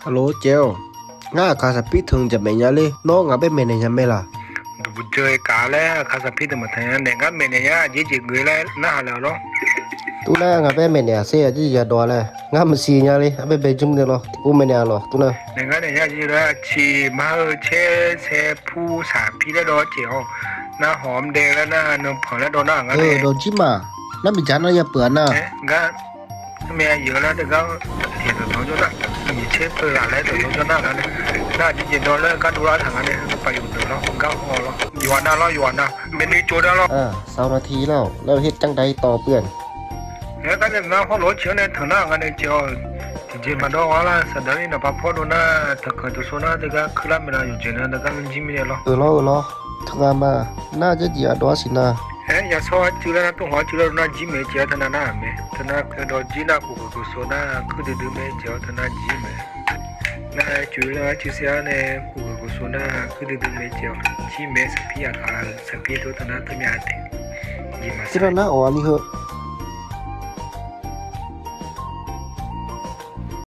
Hello ເຈວ ງາຄາສະປິເຖິງຈະແມ່ນຫຍັງເລີຍ ນ້ອງອາເປັນແມ່ນຫຍັງແມ່ລະ? ດູເຈີກາແລະຄາສະປິເຖິງມາແທນແນງາແມ່ນຫຍັງເຈເຈເກີຍແລະນາຫາແລ້ວເນາະ ຕູນາງາແປແມ່ນຫຍັງເຊອາຈິຢາດໍແລະ ງາມັນຊີຫຍັງເລີຍ ອາເປັນແບຈຸມເດລອ ໂອແມ່ນຫຍັງລອ ຕູນາ ແນງາແມ່ນຫຍັງເຈລະ ຊີມາເຊເຊ ຜູ້ສາພີແລະດອກເຈວ ໜ້າຫອມແດງແລະໜ້ານົມເຜີແລະດອກໜ້າງາ ເອີ ແລະ ດອກຈິມາ ນຳມີຈານນະຢ່າເປືອນນະ ເອ ງາ ແມ່ເຢີລະເດກາ ເທດໂຕໂຕນະ ມີເຊເປີລະແລະໂຕໂຕນະ ນະ ນະ ຈິເຈນດອນລະກາດູລາທາງນະ ກະໄປຢູ່ເດີລະ ກະຮໍລະ ຢູ່ນະລະ ຢູ່ນະ ເມນູໂຈດາລະ ເອີ ຊາວນາທີແລ້ວ ແລ້ວເຮັດຈັ່ງໃດຕໍ່ເພື່ອນ? ແລ້ວກະນະ ຮໍໂລເຊນະ ເທີນະ ງານເຈວ ເຈມາດອກວ່າລະ ສະດານະ ປາພອດໂດນະ ຕະເກີໂຕໂຊນະ ແຕ່ກະຄືລະເມນາຢູ່ເຈນະ ແຕ່ກະມັນຈິມີແລະ ເອີລະ ເອີລະ ທຸງາມາ ນາຈະຈິອາດອສຊິນາ ເອ ຢາຊອດຈື່ລະນະ ຕຸງຫອຈື່ລະນະ ຈິເມເຈວ ທະນານາເມ ທະນາເຄີດອຈີນາ ກູເກີໂກໂຊນາ ຄືດືໆເມເຈວ ທະນາຈິເມ ນາຈູລະຈື່ເຊຍເນ ກູເກີໂກໂຊນາ ຄືດືໆເມເຈວ ຈິເມ ສະພີອາຄາ ສະພີໂຕທະນາ ທະເມອາເຕ ຈິມາ ຊິລະນະ ອອ ອັນນີ້ເຮີ